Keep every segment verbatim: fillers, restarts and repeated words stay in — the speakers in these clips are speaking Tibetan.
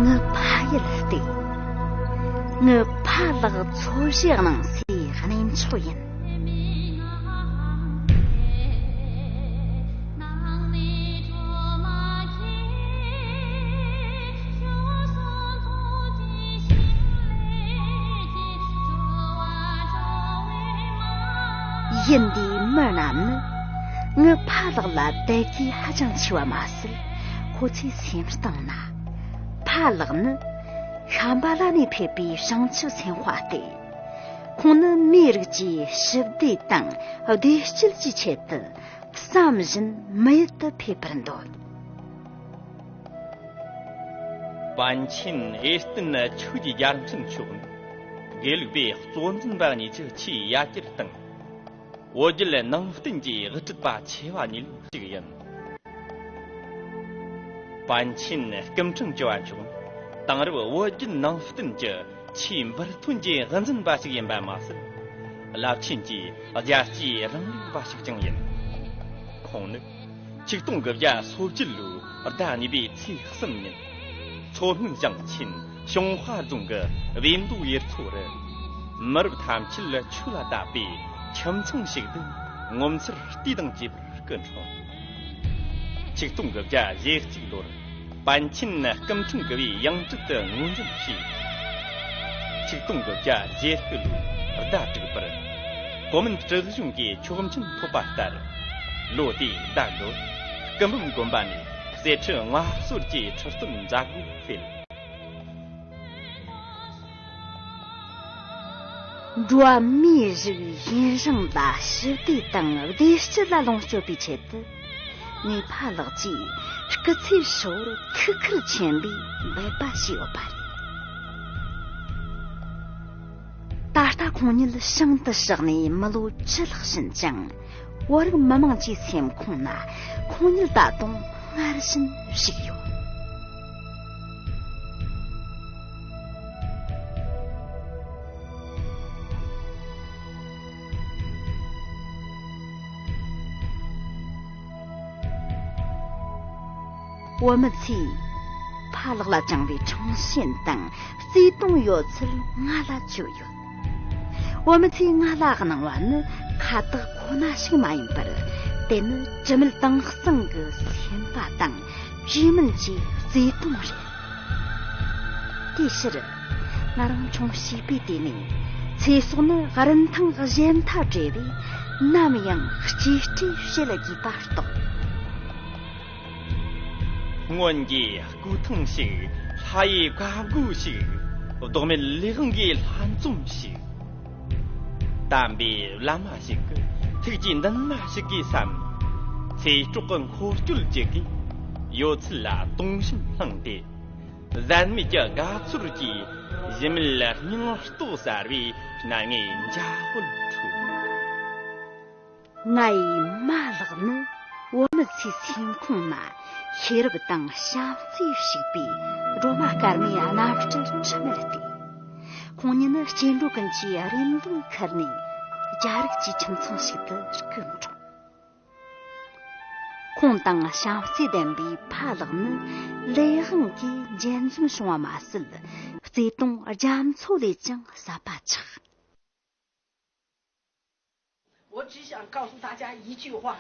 ངའི་ཕ་ཡུལ་སྟེ། ངའི་ཕ་ལགས་འཚོ་བཞེས་གནང་སའི་གནས་མཆོག་ཡིན། ཡུལ་འདིའི་མི་རྣམས་ནི་ངའི་ཕ་ལགས་ལ་དད་གུས་ཧ་ཅང་ཆེ་བ་མ་ཟད། ཁོ་ཚོའི་སེམས་གཏིང་ན་ཕ་ལགས་ནི་ཤམ་བྷ་ལ་ནས་ཕེབས་པའི་བྱང་ཆུབ་སེམས་དཔའ་སྟེ། ཁོང་ནི་མིའི་རིགས་ཀྱི་ཞི་བདེ་དང་བདེ་སྐྱིད་ཀྱི་ཆེད་དུ་བསམ་བཞིན་མི་ཡུལ་དུ་ཕེབས་པར་འདོད། པཎ་ཆེན་ཨེར་ཏེ་ནི་ཆོས་ཀྱི་རྒྱལ་མཚན་མཆོག་ནི་དགེ་ལུགས་པའི་གཙོ་འཛིན་པ་གཉིས་ཀྱི་ཆེས་ཡ་གྱལ་དང་། བོད་བརྒྱུད་ནང་བསྟན་གྱི་དབུ་ཁྲིད་པ་ཆེ་བ་གཉིས་ལས་གཅིག་ཡིན། པཎ་ཆེན་སྐུ་ཕྲེང་བཅུ་བ་མཆོག་ནི་དེང་རབས་བོད་བརྒྱུད་ནང་བསྟན་གྱི་ཆེས་འབུར་ཐོན་གྱི་དབུ་འཛིན་པ་ཞིག་ཡིན་པ་མ་ཟད། རླབས་ཆེན་གྱི་རྒྱལ་གཅེས་རིང་ལུགས་པ་ཞིག་ཀྱང་ཡིན། ཁོང་ནི་ཆིག་སྟོང་དགུ་བརྒྱ་སོ་བརྒྱད་ལོའི་ཟླ་གཉིས་པའི་ཚེས་གསུམ་ཉིན། མཚོ་སྔོན་ཞིང་ཆེན་ཞུན་ཧྭ་རྫོང་གི་བིས་མདོ་ཡུལ་ཚོ་རུ། མི་རབས་ཐམས་ཅད་ཆོས་ལ་དད་པའི་ཁྱིམ་ཚང་ཞིག་ཏུ་ངོ་མཚར་ལྟས་དང་བཅས་པར་སྐུ་འཁྲུངས། ཆིག་སྟོང་དགུ་བརྒྱ་ཞེ་གཅིག་ལོར་པཎ་ཆེན་སྐུ་ཕྲེང་དགུ་པའི་ཡང་སྤྲུལ་དུ་ངོས་འཛིན་བྱས། ཆིག་སྟོང་དགུ་བརྒྱ་ཞེ་དགུ་ལོའི་ཟླ་དྲུག་པར་གོ་མིན་སྲིད་གཞུང་གིས་ཆོག་མཆན་ཐོབ་པ་ལྟར། ལོ་དེའི་ཟླ་དགུ། སྐུ་འབུམ་དགོན་པ་ནས་གསེར་ཁྲི་མངའ་གསོལ་གྱི་ཁྲི་སྟོན་མཛད་སྒོ་སྤེལ། འགྲོ་བ་མིའི་རིགས་ཡུན་རིང་ལ་ཞི་བདེ་དང་བདེ་སྐྱིད་ལ་ལོངས་སྤྱོད་པའི་ཆེད་དུ། ངའི་ཕ་ལགས་ཀྱིས་སྐུ་ཚེ་ཧྲིལ་བོར་ཐུགས་ཁུར་ཆེན་པོས་འབད་པ་བྱས་ཡོད་པ་རེད། ད་ལྟ་ཁོང་ཉིད་ཞིང་དུ་གཤེགས་ནས་མི་ལོ་བཅུ་ལྷག་ཕྱིན་ཀྱང་། བོད་རིགས་མི་དམངས་ཀྱི་སེམས་ཁོང་ན་ཁོང་ཉིད་ད་དུང་སྔར་བཞིན་བཞུགས་ཡོད། བོད་མི་ཚོས་ཕ་ལགས་ལ་བཅངས་པའི་འཕྲེང་ཞེན་དང་བརྩེ་དུང་ཡོད་ཚུལ་ང་ལ་བརྗོད་ཡོད། བོད་མི་ཚོས་ང་ལ་གནང་བ་ནི་ཁ་བཏགས་ཁོ་ན་ཞིག་མ་ཡིན་པར། དེ་ནི་དྲི་མེད་དྭངས་གཙང་གི་སེམས་པ་དང་བཅོས་མིན་གྱི་བརྩེ་དུང་རེད། དེའི་ཕྱིར། ང་རང་ཆུང་བྱིས་པའི་དུས་ནས་ཚེ་སྲོག་ནི་རིན་ཐང་གཞལ་མཐའ་བྲལ་བས་ནམ་ཡང་གཅེས་སྤྲས་བྱེད་དགོས་པ་རྟོགས། སྔོན་གྱི་སྐུ་ཐང་ཞིག་ལྷ་ཡི་བཀའ་བསྒོ་ཞིག་ལྡོག་མེད་ལས་དབང་གི་ལྷན་འཛོམས་ཤིག་དམ་པའི་བླ་མ་ཞིག་གི་ཐུགས་ཀྱི་འདུན་མ་ཞིག་གིས་བསམ། ཚེ་སྲོག་གི་འཁོར་སྐྱོད་ཅིག་གིས་ཡོད་ཚད་ལ་དུང་ཞེན་བསླངས་ཏེ། ཟད་མེད་ཀྱི་དགའ་ཚོར་གྱིས་གཞི་མེད་ལ་སྙིང་སྟོབས་གསར་བའི་སྣ་ལྔའི་འཇའ་འོད་འཕྲོས། ང་ཡི་མ་ལགས་ནི་བོད་མི་ཚོའི་སེམས་ཁོང་ན་ཤེས་རབ་དང་བྱམས་བརྩེས་ཕྱུག་པའི་སྒྲོལ་མ་དཀར་མོའི་རྣམ་སྤྲུལ་འཁྲུལ་མེད་དེ། ཁོང་ཉིད་ནི་སྐྱེ་འགྲོ་ཀུན་གྱི་རེ་འདུན་ཁུར་ནས་རྒྱ་རིགས་ཀྱི་ཁྱིམ་ཚང་ཞིག་ཏུ་སྐུ་འཁྲུངས། ཁོང་དང་བྱམས་བརྩེ་ལྡན་པའི་ཕ་ལགས་ནི་ལས་དབང་གིས་འབྱེད་འཛུམ་བྱུང་བ་མ་ཟད། བརྩེ་དུང་རྒྱ་མཚོ་ལས་ཀྱང་ཟབ་པ་ཆགས། 我只想告诉大家一句话：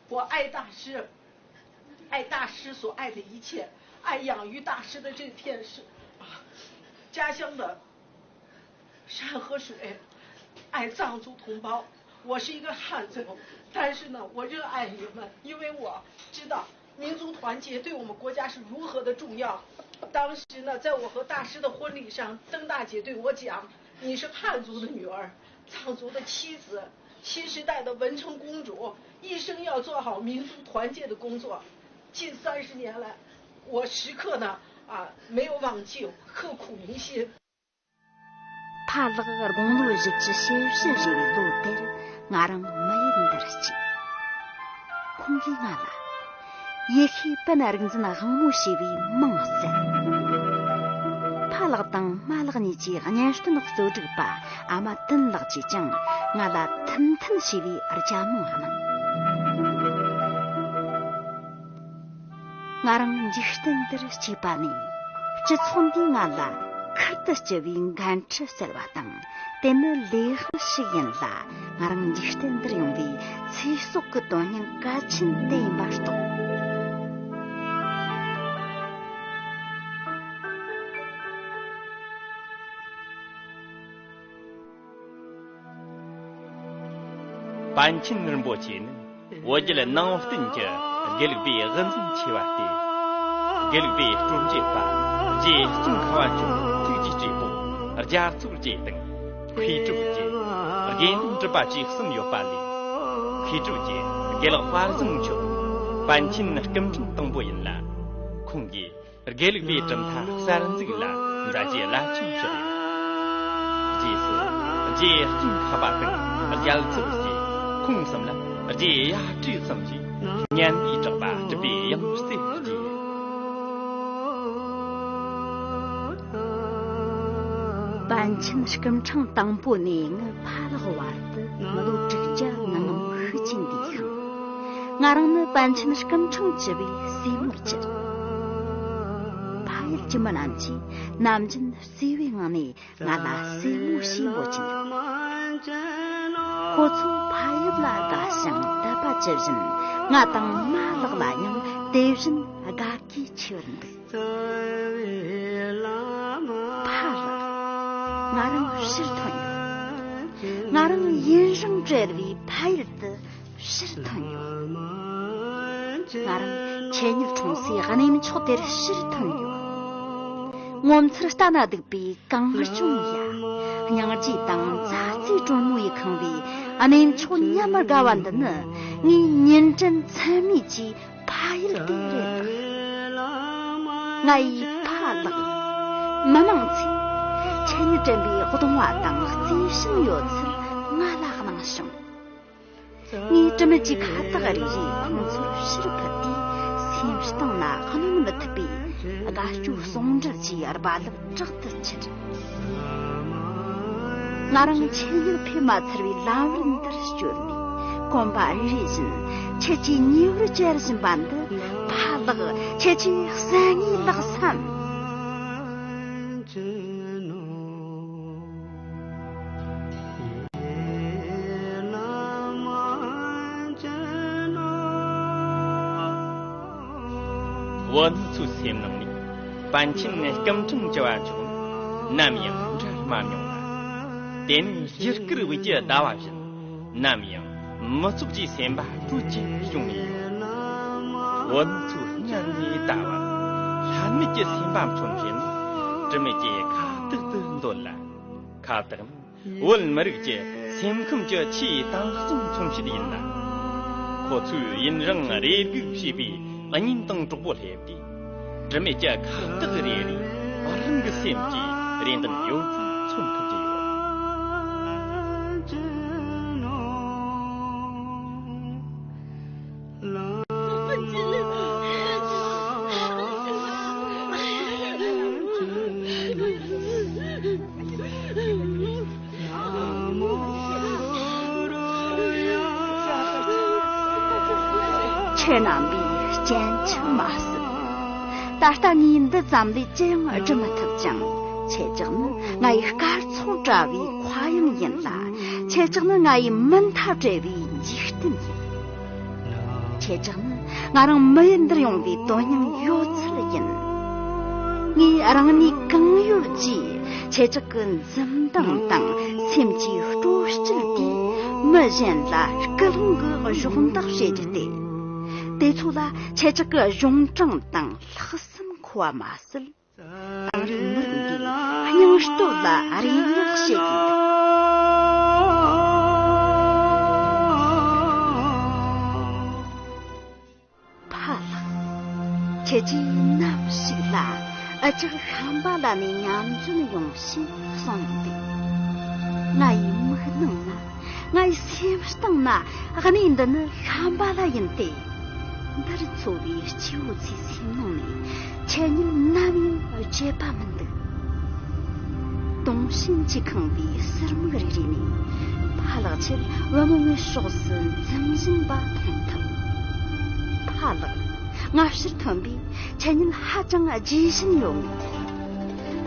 我爱大师，爱大师所爱的一切，爱养育大师的这片是啊家乡的山和水，爱藏族同胞。我是一个汉族，但是呢，我热爱你们，因为我知道民族团结对我们国家是如何的重要。当时呢，在我和大师的婚礼上，曾大姐对我讲：“你是汉族的女儿，藏族的妻子，新时代的文成公主，一生要做好民族团结的工作。”近三十年来，我时刻呢啊没有忘记，刻骨铭心。 ཕ་ལགས་དགུང་ལོ་བཞི་བཅུ་ཞེ་བཞི་རེ་བའི་ལོ་དེར་ང་རང་མི་ཡུལ་འདིར་སྐྱེས། ཁོང་གིས་ང་ལ་ཡེ་ཤུའི་པན་རིག་འཛིན་དབང་མོ་ཞེས་པའི་མིང་བསྩལ། ཕ་ལགས་དང་མ་ལགས་གཉིས་ཀྱི་གཉེན་སྟོན་གཙོ་སྒྲིག་པ་ཨ་མ་ཏིན་ལགས་ཀྱིས་ཀྱང་ང་ལ་ཐིན་ཐིན་ཞེས་པའི་རྒྱ་མིང་གནང་། ང་རང་འཇིག་རྟེན་འདིར་སྐྱེས་པ་ནས་ སྤྱི་ཚོགས་འདིས་ང་ལ་ཁུར་དུ་ལྕི་བའི་འགན་འཁྲི་བསྩལ་བ་དང་། དེ་ནི་ལས་དབང་ཞིག་ཡིན་ལ། ང་རང་འཇིག་རྟེན་འདིར་ཡོང་བའི་ཚེ་སྲོག་གི་དོན་སྙིང་གལ་ཆེན་དེ་ཡིན་པར་རྟོགས། པཎ་ཆེན་རིན་པོ་ཆེ་ནི་བོད་བརྒྱུད་ནང་བསྟན་གྱི་དགེ་ལུགས་པའི་དབུ་འཛིན་ཆེ་བ་སྟེ། དགེ་ལུགས་པའི་སྲོལ་འབྱེད་པ། རྗེ་ཙོང་ཁ་པ་མཆོག་ཐུགས་རྗེ་སྤྲས་པོ། རྒྱ་མཚོ་རྒྱལ་དང་། མཁས་གྲུབ་རྗེ། དགེ་འདུན་གྲུབ་པ་བཅས་གསུམ་ཡོད་པ་ལས། མཁས་གྲུབ་རྗེ་དགེ་ལེགས་དཔལ་བཟང་མཆོག་པཎ་ཆེན་སྐུ་ཕྲེང་དང་པོ་ཡིན་ལ། ཁོང་གིས་དགེ་ལུགས་པའི་གྲུབ་མཐའ་གསར་འཛུགས་ལ་མཛད་རྗེས་རླབས་ཆེན་བཞག་ཡོད། རྗེས་སུ་རྗེ་ཙོང་ཁ་པ་དང་རྒྱ་མཚོ་རྗེ། ཁོང་གསུམ་ལ་རྗེ་ཡབ་སྲས་གསུམ་ཞེས་སྙན་པའི་གྲགས་པ་གྲུབ་པའི་ཡང་རྩེར་རྒྱས། པཎ་ཆེན་སྐུ་ཕྲེང་དང་པོ་ནས་ངའི་ཕ་ལགས་བར་དུ་མི་ལོ་དྲུག་བརྒྱ་ནང་ངམ་ཤུགས་ཆེན་འདུས་ཤིང་། ང་རང་ནི་པཎ་ཆེན་སྐུ་ཕྲེང་བཅུ་པའི་སྲས་མོར་གྱུར། ཕ་ཡུལ་གྱི་མི་རྣམས་ཀྱིས་ནམ་རྒྱུན་བརྩེ་བའི་ངང་ནས་ང་ལ་སྲས་མོ་ཞེས་འབོད་ཀྱིན་ཡོད། ཁོ་ཚོ་ཕ་ཡུལ་ལ་དགའ་ཞིང་དད་པ་ཇི་བཞིན། ང་དང་མ་ལགས་ལ་ཡང་དེ་བཞིན་དགའ་གུས་ཆེ་བར་འདུག། ཕ་ལགས། ང་རང་ཕྱིར་ཐོན་ཡོད། ང་རང་ཡུན་རིང་བྲལ་བའི་ཕ་ཡུལ་དུ་ཕྱིར་ཐོན་ཡོད། ང་རང་ཁྱེད་ཉིད་འཁྲུངས་སའི་གནས་མཆོག་དེར་ཕྱིར་ཐོན་ཡོད། ངོ་མཚར་ལྟ་ན་སྡུག་པའི་གངས་ལྗོངས་ཡ། སྙིང་རྗེ་དང་མཛའ་བརྩེ་དྲོན་མོ་ཡིས་ཁེངས་པའི་གནས་མཆོག་ཉམས་དགའ་བ་འདི་ནི། ངའི་ཉིན་དྲན་མཚན་མོའི་ཆེས་ཕ་ཡུལ་དེ་རེད། ང་ཡི་ཕ་ལགས། མི་མང་ཚོས་ཁྱེད་ཉིད་དྲན་པའི་གདུང་བ་དང་བརྩེ་ཞེན་ཡོད་ཚུལ་ང་ལ་གནང་བྱུང་། ངས་དྲི་མེད་ཀྱི་ཁ་བཏགས་རེ་རེ་ཁོང་ཚོར་ཕྱིར་ཕུལ་ཏེ། སེམས་གཏིང་ན་གནོན་མི་ཐུབ་པའི་དགའ་སྐྱོ་ཟུང་འབྲེལ་གྱི་རྦ་རླབས་དྲག་ཏུ་འཕྱུར། ང་རང་ཁྱེད་ཉིད་ཕེབས་མ་ཚར་བའི་ལམ་རིམ་འདིར་བསྐྱོད་ནས། གོམ་པ་རེ་རེ་བཞིན་ཁྱེད་ཀྱི་ཉེ་བར་བཅར་བཞིན་པ་འདི། ཕ་ལགས། ཁྱེད་ཀྱིས་གསན་ངེས་ལགས་སམ། བུ་ནི་ཚོའི་སེམས་ནང་ནས་པཎ་ཆེན་སྐུ་ཕྲེང་བཅུ་བ་མཆོག་ནམ་ཡང་འབྲལ་མ་མྱོང་ལ། དེ་ནི་རྒྱུ་སྐར་བོད་ཀྱི་ཟླ་བ་བཞིན། ནམ་ཡང་མི་ཚོགས་ཀྱི་སེམས་པ་དྲོད་ཀྱིས་སྐྱོང་ངེས་ཡོད། བུ་ནི་ཚོའི་སྔར་ནས་ལྟ་བར། ལྷད་མེད་ཀྱི་སེམས་པ་མཚོན་བྱེད་ནི། དྲི་མེད་ཀྱི་ཁ་བཏགས་དུ་འདོད་ལ། ཁ་བཏགས་ནི། བོད་མི་རིགས་ཀྱི་སེམས་ཁམས་ཀྱི་ཆེས་དྭངས་གཙང་མཚོན་བྱེད་ཡིན་ལ། ཁོ་ཚོས་ཡུན་རིང་རེ་སྒུག་བྱས་པའི་གཉེན་དང་གྲོགས་པོ་སླེབས་ཏེ། དྲི་མེད་ཀྱི་ཁ་བཏགས་རེ་རེས་རང་གི་སེམས་ཀྱི་རེ་འདུན་ཡོད་ཚད་མཚོན་ཐུབ་ཀྱི་ཡོད། ཁྱེད་རྣམ་པས་སྐྱོན་ཆ་མ་བསལ། ད་ལྟ་ངས་འདི་ཙམ་ལས་ཅི་ཡང་སྒྲུབ་མི་ཐུབ་ཅིང་། ཁྱེད་ཅག་ནི་ང་ཡི་སྐར་ཚོགས་འདྲ་བའི་མཁའ་དབྱིངས་ཡིན་ལ། ཁྱེད་ཅག་ནི་ང་ཡི་མུ་མཐའ་བྲལ་བའི་འཇིག་རྟེན་ཡིན། ཁྱེད་ཅག་ནི་ང་རང་མི་ཡུལ་འདིར་ཡོང་བའི་དོན་སྙིང་ཡོད་ཚད་ཡིན། ངས་རང་ནུས་གང་ཡོད་ཀྱིས་ཁྱེད་ཅག་གི་འཛུམ་མདངས་དང་སེམས་ཀྱི་སྤྲོ་སྐྱིད་དེས་མི་གཞན་ལ་སྐུལ་སློང་གི་གཞོགས་འདེགས་བྱེད་རྒྱུ་སྟེ། དེ་ཚོ་ལ་ཁྱེད་ཅག་གི་གཞུང་དྲང་དང་ལྷག་བསམ་མཁོ་བ་མ་ཟད། དེང་རབས་མི་རིགས་འདིའི་སྙིང་སྟོབས་ལ་རེ་བསྔགས་བྱེད་དགོས་འདུག། ཕ་ལགས། ཁྱེད་ཀྱིས་ནམ་ཞིག་ལ་འུ་ཅག་ཤམ་བྷ་ལ་ནས་མཉམ་འཛོམས་ཡོང་ཞེས་གསུངས་ཡོད་པས། ང་ཡི་མིག་ནང་ན། ང་ཡི་སེམས་གཏིང་ན་གནས་འདི་ནི་ཤམ་བྷ་ལ་ཡིན་ཏེ། འདིར་འཚོ་བའི་སྐྱེ་བོ་ཚོའི་སེམས་ནང་ནས་ཁྱེད་ཉིད་ནམ་ཡང་བརྗེད་པ་མི་འདུག། དུང་ཞེན་གྱིས་ཁེངས་པའི་ཟུར་མིག་རེ་རེ་ནས་ཕ་ལགས་ཁྱེད་བུ་མོ་ངའི་ཕྱོགས་སུ་འཛུམ་བཞིན་པ་མཐོང་ཐུབ། ཕ་ལགས། ང་ཕྱིར་ཐོན་པས་ཁྱེད་ཉིད་ཧ་ཅང་དགྱེས་བཞིན་ཡོད་ངེས།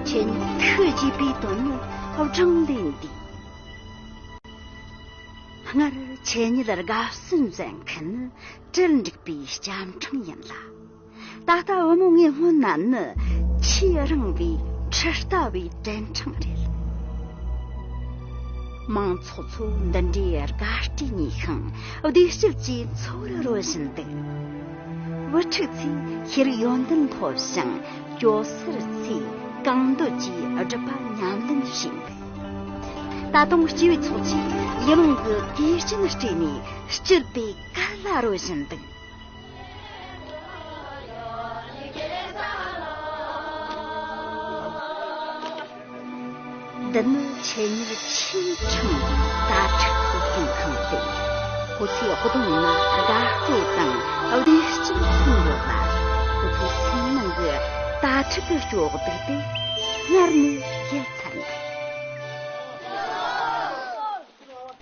ཁྱེད་ཉིད་ཐུགས་དགྱེས་པའི་དོན་ནི་བགྲང་ལས་འདས། སྔར་ཁྱེད་ཉིད་དགའ་བསུ་མཛད་མཁན་ནི་གྲལ་འགྲིག་པའི་སྐྱ་འཕྲེང་ཡིན་ལ། ད་ལྟ་བུ་མོ་ངའི་སྔོན་ན་ནི་ཆེས་རིང་བའི་ཁྲི་ལྟ་བུའི་བྲེལ་འཕྲང་རེད། མང་ཚོགས་ཚོ་འདི་འདྲའི་དགའ་སྤྲོས་མྱོས་ཤིང་བདེ་སྐྱིད་ཀྱི་འཚོ་བར་རོལ་བཞིན་འདུག། བུ་ཕྲུག་ཚོས་ཤེས་རིག་ཡོན་ཏན་ཐོབ་ཞིང་སྐྱོ་སར་ཚོས་གང་འདོད་ཀྱིས་སྒྲུབ་པ་ཉམས་ལེན་བྱས་འདུག། ད་དུང་སྐྱེས་བུ་ཚོགས་ཀྱིས་ཡིད་བློང་གི་གོས་ཆེན་སྤྲས་ནས་སྐྱིད་པའི་གར་ལ་རོལ་བཞིན་འདུག། འདི་ནི་ཁྱེད་ཉིད་ཆེས་ཆུང་བའི་དྭ་ཕྲུག་གི་སྐྱོང་ཁང་སྟེ། ཁོ་ཚོའི་གདོང་ན་དགའ་སྤྲོ་དང་བདེ་སྐྱིད་མཚོན་ཡོད་ལ། ཁོ་ཚོའི་སེམས་ནང་གི་དྭ་ཕྲུག་གི་སྐྱོ་སྡུག་དེ་སྔར་ནས་ཡལ་ཚར་འདུག།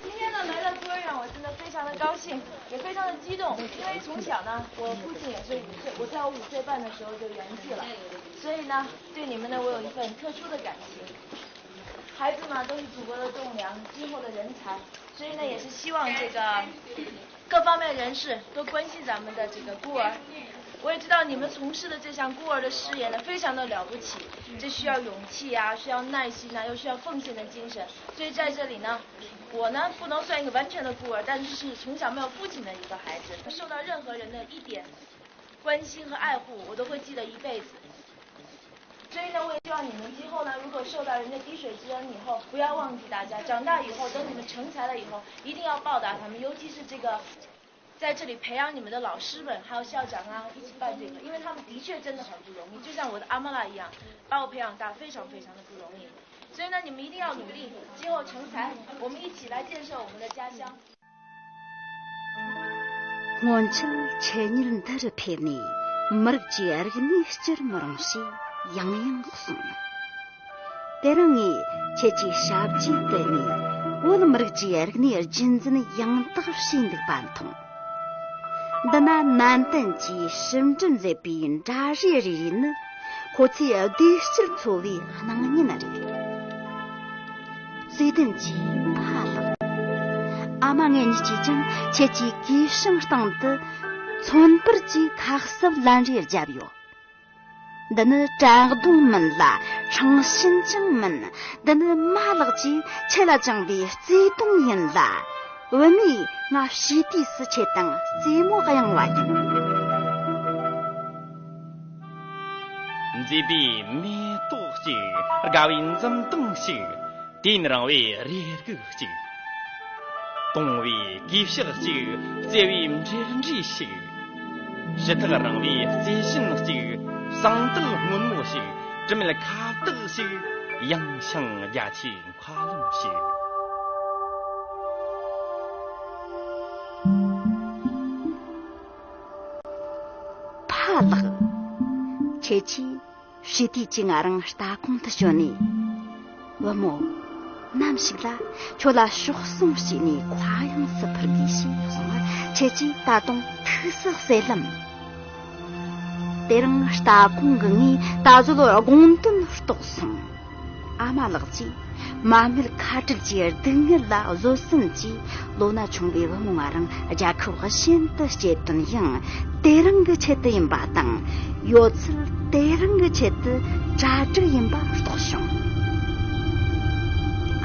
今天呢，来到孤儿院，我真的非常的高兴，也非常的激动，因为从小呢，我父亲也是五岁，我在我五岁半的时候就圆寂了，所以呢，对你们呢，我有一份特殊的感情。孩子嘛，都是祖国的栋梁，今后的人才，所以呢，也是希望这个各方面人士多关心咱们的这个孤儿。我也知道你们从事的这项孤儿的事业呢，非常的了不起，这需要勇气啊，需要耐心啊，又需要奉献的精神。所以在这里呢，我呢不能算一个完全的孤儿，但是是从小没有父亲的一个孩子，受到任何人的一点关心和爱护，我都会记得一辈子。所以呢，我也希望你们今后呢，如果受到人家滴水之恩以后，不要忘记大家。长大以后，等你们成才了以后，一定要报答他们，尤其是这个在这里培养你们的老师们，还有校长啊，一起办这个，因为他们的确真的很不容易，就像我的阿妈拉一样，把我培养大，非常非常的不容易。所以呢，你们一定要努力，今后成才，我们一起来建设我们的家乡。 སྔོན་ཆད་ཁྱེད་ཉིད་འདི་རུ་ཕེབས་ནས་མི་རིགས་ཀྱི་རིག་གནས་བསྐྱུར་མི་རུང་ཞེས་ཡང་ཡང་གསུངས། དེ་རིང་ངས་ཁྱེད་ཀྱི་ཞབས་རྗེས་བཀལ་ནས་བོད་མི་རིགས་ཀྱི་རིག་གནས་རྒྱུན་འཛིན་ཡང་དག་བྱས་འདུག་པ་མཐོང་། འདི་ན་ནན་ཏན་གྱིས་ཞིབ་འབྲི་མཛད་པའི་འདྲ་རིས་རེ་རེ་ནི་ཁོ་ཚོའི་བདེ་སྐྱིད་འཚོ་བའི་སྣང་བརྙན་རེད། བརྩེ་ལྡན་གྱི་ཕ་ལགས། ཨ་མ་ངེད་གཉིས་ཀྱིས་ཀྱང་ཁྱེད་ཀྱི་གོས་ཤིང་སྟེང་དུ་མཚོན་པར་གྱི་ཁ་གསབ་ལན་རེ་བརྒྱབ་ཡོད། འདི་ནི་བཀྲག་མདངས་མིན་ལ་ཁྲང་ཞེན་ཅང་མིན། འདི་ནི་མ་ལགས་ཀྱིས་ཁྱེད་ལ་བཅངས་པའི་བརྩེ་དུང་ཡིན་ལ། བུད་མེད་ང་ཞི་དུས་སུ་ཁྱེད་དང་རྩེད་མོ་གཡེང་བ་ཡིན། མཛེས་པའི་མེ་ཏོག་ཅིག། དགའ་བའི་འཛུམ་མདངས་ཤིག། དུས་ཡུན་རིང་བའི་རེ་སྒུག་ཅིག། དུང་བའི་གུས་ཕྱག་ཅིག། བརྩེ་བའི་འབྲེལ་འདྲིས་ཤིག། ཕྱི་ཐག་རིང་བའི་བརྩེ་ཞེན་ཅིག། ཟངས་དུལ་སྔོན་མོ་ཞིག། དྲི་མེད་ཁ་བཏགས་ཤིག། ཡངས་ཤིང་རྒྱ་ཆེའི་མཁའ་རླུང་ཞིག། ཕ་ལགས། ཁྱེད་ཀྱིས་ཞི་དུས་ཀྱི་ང་རང་ལྟ་གོང་དུ་བྱོན་ནས། བུ་མོ། ནམ་ཞིག་ལ་ཁྱོད་ལ་གཤོག་ཟུང་སྐྱེས་ནས་མཁའ་དབྱིངས་སུ་འཕུར་དགོས་ཞེས་གསུངས་པ་ཁྱེད་ཀྱིས་ད་དུང་ཐུགས་སུ་གསལ་ལམ། དེ་རིང་ལྟ་གོང་གི་ངས་ད་གཟོད་དགོངས་དོན་རྟོགས་སོང་། ཨ་མ་ལགས་ཀྱིས་མ་སྨད་ཁ་བྲལ་གྱི་སྡུག་བསྔལ་ལ་བཟོད་བསྲན་གྱིས་ལོ་ན་ཆུང་བའི་བུ་མོ་ང་རང་རྒྱལ་ཁབ་གཞན་དུ་སྐྱེལ་དོན་ཡང་དེ་རིང་གི་ཆེད་དུ་ཡིན་པ་དང་། ཡོད་ཚད་དེ་རིང་གི་ཆེད་དུ་གྲ་སྒྲིག་ཡིན་པ་རྟོགས་བྱུང་།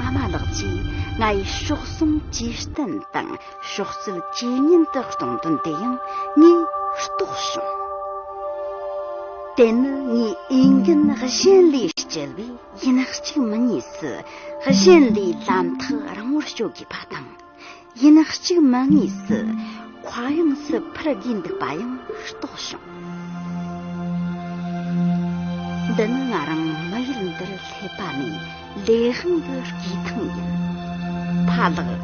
ཨ་མ་ལགས་ཀྱིས་ང་ཡི་གཤོག་ཟུང་ཇེ་བརྟན་དང་གཤོག་རྩལ་ཇེ་ཉུང་དུ་གཏོང་དོན་དེ་ཡང་ངས་རྟོགས་བྱུང་། དེ་ནི་ངའི་འོས་འགན་གཞན་ལས་བསྐྱལ་བས། ཡིན་གཅིག་མིན་གཉིས་སུ་གཞན་ལས་ལམ་ཐག་རིང་བོར་སྐྱོད་དགོས་པ་དང་། ཡིན་གཅིག་མིན་གཉིས་སུ་མཁའ་དབྱིངས་སུ་འཕུར་དགོས་འདུག་པ་ཡང་རྟོགས་བྱུང་། འདི་ནི་ང་རང་མི་ཡུལ་འདིར་སླེབས་པ་ནས་ལས་དབང་གི་སྐྱེས་ཐང་ཡིན། ཕ་ལགས།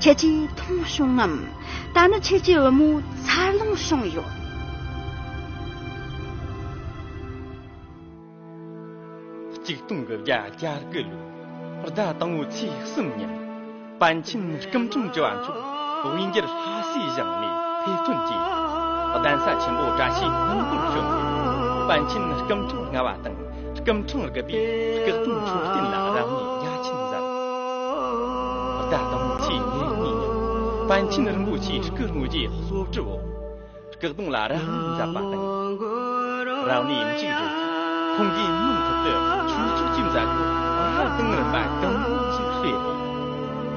ཁྱེད་ཀྱིས་མཐོང་བྱུང་ངམ། ད་ནི་ཁྱེད་ཀྱི་བུ་མོ་འཚར་ལོངས་བྱུང་ཡོད། གཅིག་སྟོང་དགུ་བརྒྱ་གྱ་དགུ་ལོའི་ཟླ་དང་པོའི་ཚེས་གསུམ་ཉིན། པཎ་ཆེན་སྐུ་ཕྲེང་བཅུ་བ་མཆོག་དབུས་འགྱུར་ལྷ་སའི་གཞུང་ནས་ཕེབས་ཐོན་གྱིས། གདན་ས་ཆེན་པོ་བཀྲ་ཤིས་ལྷུན་པོར་བྱོན་ཏེ། པཎ་ཆེན་སྐུ་ཕྲེང་ལྔ་པ་དང་། སྐུ་འཕྲེང་བརྒྱུད་པའི་སྐུ་གདུང་མཆོད་རྟེན་ལ་རབ་གནས་རྒྱ་ཆེན་མཛད། རྡ་དང་པོའི་ཚེས་ཉེར་གཉིས་ཉིན་པཎ་ཆེན་རིན་པོ་ཆེའི་སྐུ་དངོས་ཀྱི་གསོལ་གྲི་འོག་སྐུ་གདུང་ལ་རབ་གནས་མཛད་པ་དང་། རབ་གནས་མཇུག་བསྒྲིལ་ཏེ་ཁོང་གིས་མུ་མཐུད་དུ་ཆོས་ཕྱོགས་ཀྱི་མཛད་སྒོ་རབ་དང་རིམ་པ་གང་མང་ཞིག་སྤེལ་ཏེ།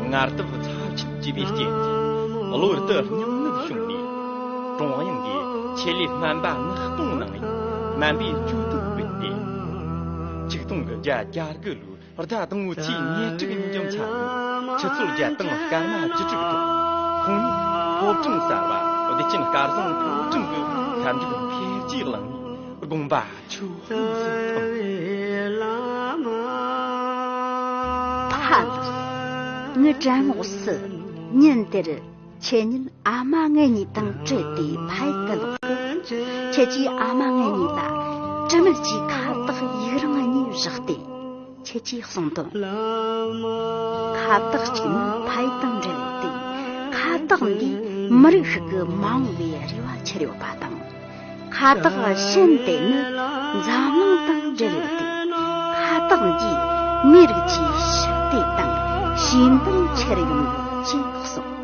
ངར་སྟབས་ཚབས་ཆེན་བྱས་པའི་རྐྱེན་གྱིས་གློ་བུར་དུ་སྙིང་ནད་བྱུང་ནས། ཀྲུང་དབྱང་གིས་ཆེད་ལས་སྨན་པ་ལྔ་སྟོང་གནང་བའི་སྨན་པའི་གཅུས་སྟོན་སྤེལ་ཏེ། ཆིག་སྟོང་དགུ་བརྒྱ་གྱ་དགུ་ལོའི་རྡ་དང་པོའི་ཚེས་ཉེར་དྲུག་ཉིན་གྱི་མཚན་མོར་ཆུ་ཚོད་བརྒྱད་དང་སྐར་མ་བཅུ་དྲུག་ཐོག་ཁོང་ཉིད་ཕོ་བྲང་གསར་པ་བདེ་ཆེན་སྐལ་བཟང་ཕོ་བྲང་གི་ཁ་འབྲུག་འཕེལ་རྒྱས་གླིང་ནས་དགོངས་པ་ཆོས་དབྱིངས་སུ་ཐིམ། ཕ་ལགས། ངའི་དྲན་ངོགས་སུ་ཉིན་དེར་ཁྱེད་ཉིད་ཨ་མ་ངེད་གཉིས་དང་བྲལ་ཏེ་ཕ་ཡུལ་དུ་ལོག་གི། ཁྱེད་ཀྱིས་ཨ་མ་ངེད་གཉིས་ལ་དྲི་མེད་ཀྱི་ཁ་བཏགས་ཡིག་རིང་གཉིས་བཞག་སྟེ། ཁྱེད་ཀྱིས་གསུངས་དོན། ཁ་བཏགས་གཅིག་ནི་ཕ་ཡུལ་དང་འབྲེལ་ཡོད་དེ། ཁ་བཏགས་འདིས་མི་རིགས་ཤིག་གི་མ་འོངས་པའི་རེ་བ་འཁྱེར་ཡོད་པ་དང་། ཁ་བཏགས་གཞན་དེ་ནི་འཛམ་གླིང་དང་འབྲེལ་ཡོད་དེ། ཁ་བཏགས་འདིས་མིའི་རིགས་ཀྱི་ཞི་བདེ་དང་ཞི་མཐུན་འཁྱེར་ཡོང་ཡོད་ཅེས་གསུངས།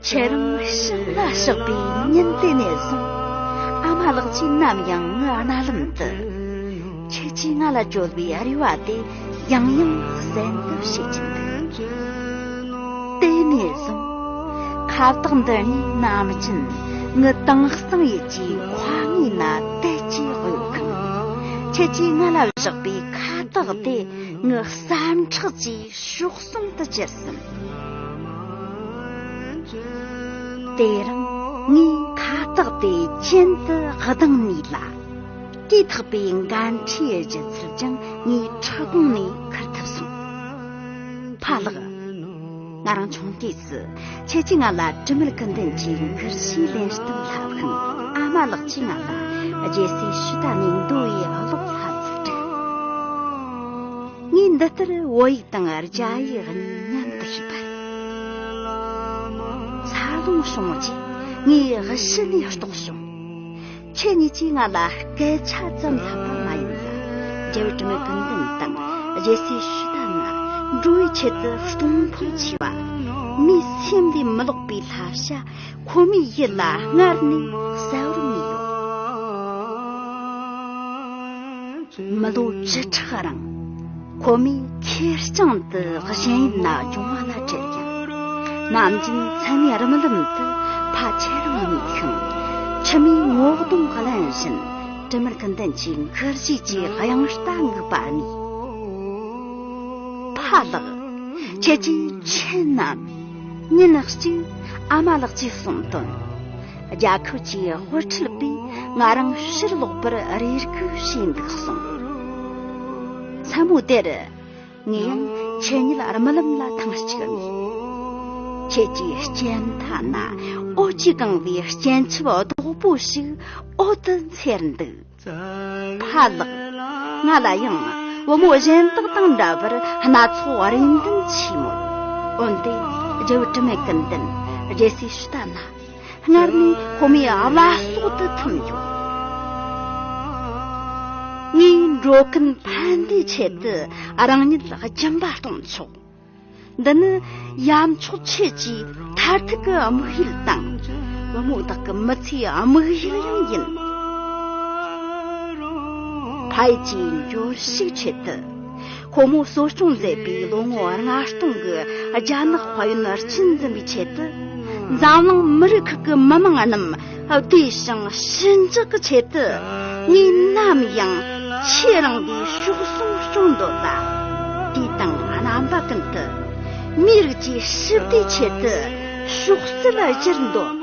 ཁྱེད་རང་ཤི་ལ་གཤེགས་པའི་ཉིན་དེ་ནས་བཟུང་། ཨ་མ་ལགས་ཀྱིས་ནམ་ཡང་ངའི་རྣ་ལམ་དུ། ཁྱེད་ཀྱིས་ང་ལ་བཅོལ་བའི་རེ་བ་དེ་ཡང་ཡང་གསལ་འདེབས་བྱེད་ཀྱིན་འདུག་དེ་ནས་བཟུང་། ཁ་བཏགས་འདི་གཉིས་ནམ་རྒྱུན་ངའི་དྭངས་གཙང་ཡུལ་གྱི་མཁའ་ངོས་ན་དལ་གྱིས་གཡོ་གི། ཁྱེད་ཀྱིས་ང་ལ་བཞག་པའི་ཁ་བཏགས་དེ་ངའི་བསམ་ཁྲག་གི་གཤོག་ཟུང་དུ་གྱུར་ཟིན། དེ་རིང་ངས་ཁ་བཏགས་དེ་གྱེན་དུ་གདངས་ནས་ལ། དེ་ཐག་པའི་འགན་འཁྲིའི་ལྗིད་ཚད་ཀྱང་ངའི་ཕྲག་གོང་ནས་ཁུར་ཐུབ་སོང་། ཕ་ལགས། ང་རང་ཆུང་དུས་སུ་ཁྱེད་ཀྱིས་ང་ལ་དྲི་མེད་ཀུན་ལྡན་གྱི་མགུར་གཞས་ལེན་སྟངས་བསླབས་ཤིང་། ཨ་མ་ལགས་ཀྱིས་ང་ལ་རྒྱལ་སྲས་ཤུ་ཏ་ནའི་མདོ་ཡི་ཀློག་ལྷ་ཚིག་བྲིས། ངས་འདི་ལྟར་བོད་ཡིག་དང་རྒྱ་ཡིག་གཉིས་མཉམ་དུ་ཤེས་པ། འཚར་ལོངས་བྱུང་རྗེས་ངས་གཞི་ནས་རྟོགས་བྱུང་། ཁྱེད་གཉིས་ཀྱིས་ང་ལ་སྐད་ཆ་ཙམ་བསླབས་པ་མ་ཡིན་ལ། རྒྱལ་བུ་དྲི་མེད་ཀུན་ལྡན་དང་རྒྱལ་སྲས་ཤུ་ཏ་ན་འགྲོ་བའི་ཆེད་དུ་གཏོང་ཕོད་ཆེ་བ། མིའི་སེམས་ལས་མི་ལོག་པའི་བསླབ་བྱ་ཁོ་མོའི་ཡིད་ལ་སྔར་ནས་གསལ་བོར་ངེས་ཡོད། མི་ལོ་བཅུ་ཕྲག་རིང་ཁོ་མོས་ཁེར་རྐྱང་དུ་གཞན་ཡུལ་ན་སྦྱོང་བ་ལ་བྲེལ་ཡང་། ནམ་རྒྱུན་མཚན་མོའི་རྨི་ལམ་དུ་ཕ་ཁྱེད་རང་རྨིས་ཤིང་། མཆི་མའི་ངོ་གདོང་བརླན་བཞིན་དྲི་མེད་ཀུན་ལྡན་གྱི་མགུར་གཞས་ཀྱི་དབྱངས་རྟ་འགུགས་པ་རྨིས། ཕ་ལགས། ཁྱེད་ཀྱིས་མཁྱེན་ནམ། ཉིན་གཅིག་ཨ་མ་ལགས་ཀྱིས་གསུངས་དོན། རྒྱལ་ཁབ་ཀྱི་དབུ་ཁྲིད་པས་ང་རང་ཕྱིར་ལོག་པར་རེ་སྒུག་བྱས་འདུག་གསུངས། མཚན་མོ་དེར་ངས་ཡང་ཁྱེད་ཉིད་རྨི་ལམ་ལ་ཐེངས་གཅིག་རྨིས། ཁྱེད་ཀྱི་སྤྱན་མཐའ་ན་འོད་ཀྱིས་གང་བའི་སྤྱན་ཆབ་རྡོག་པོ་ཞིག་འོད་དུ་འཚེར་འདུག་ཕ་ལགས། ང་ལ་ཡང་བུ་མོ་གཞན་དག་དང་འདྲ་བར་སྣ་ཚོགས་རེ་འདུན་ཆེ་མོད། འོན་ཏེ་རྒྱལ་བུ་དྲི་མེད་ཀུན་ལྡན་རྒྱལ་སྲས་ཤུ་ཏ་ན་སྔར་ནས་ཁོ་མོའི་བླ་སྲོག་ཏུ་ཐིམ་ཡོད། ངས་འགྲོ་ཀུན་ཕན་བདེའི་ཆེད་དུ་རང་ཉིད་སྦྱིན་པ་གཏོང་ཆོག་འདི་ནི་ཡབ་མཆོག་ཁྱེད་ཀྱི་མཐར་ཐུག་གི་དམིགས་ཡུལ་དང་། བུ་མོ་དག་གི་མི་ཚེའི་དམིགས་ཡུལ་ཡང་ཡིན། ཕ་ཡུལ་གྱི་འབྱོར་ཕྱུག་ཆེད་དུ། ཁོ་མོ་གསོ་སྐྱོང་མཛད་པའི་ལོ་ངོ་ལྔ་སྟོང་གི་རྒྱ་ནག་དཔལ་ཡོན་རྒྱུན་འཛིན་པའི་ཆེད་དུ། འཛམ་གླིང་མི་རིགས་ཁག་གི་མི་དམངས་རྣམས་བདེ་ཞིང་ཞི་འཇགས་ཀྱི་ཆེད་དུ། ངས་ནམ་ཡང་ཁྱེད་རང་གི་གཤོག་ཟུང་སྐྱོང་འདོད་ལ། དུས་དང་རྣམ་པ་ཀུན་ཏུ་མིའི་རིགས་ཀྱི་ཞི་བདེའི་ཆེད་དུ་གཤོག་རྩལ་སྒྱུར་འདོད་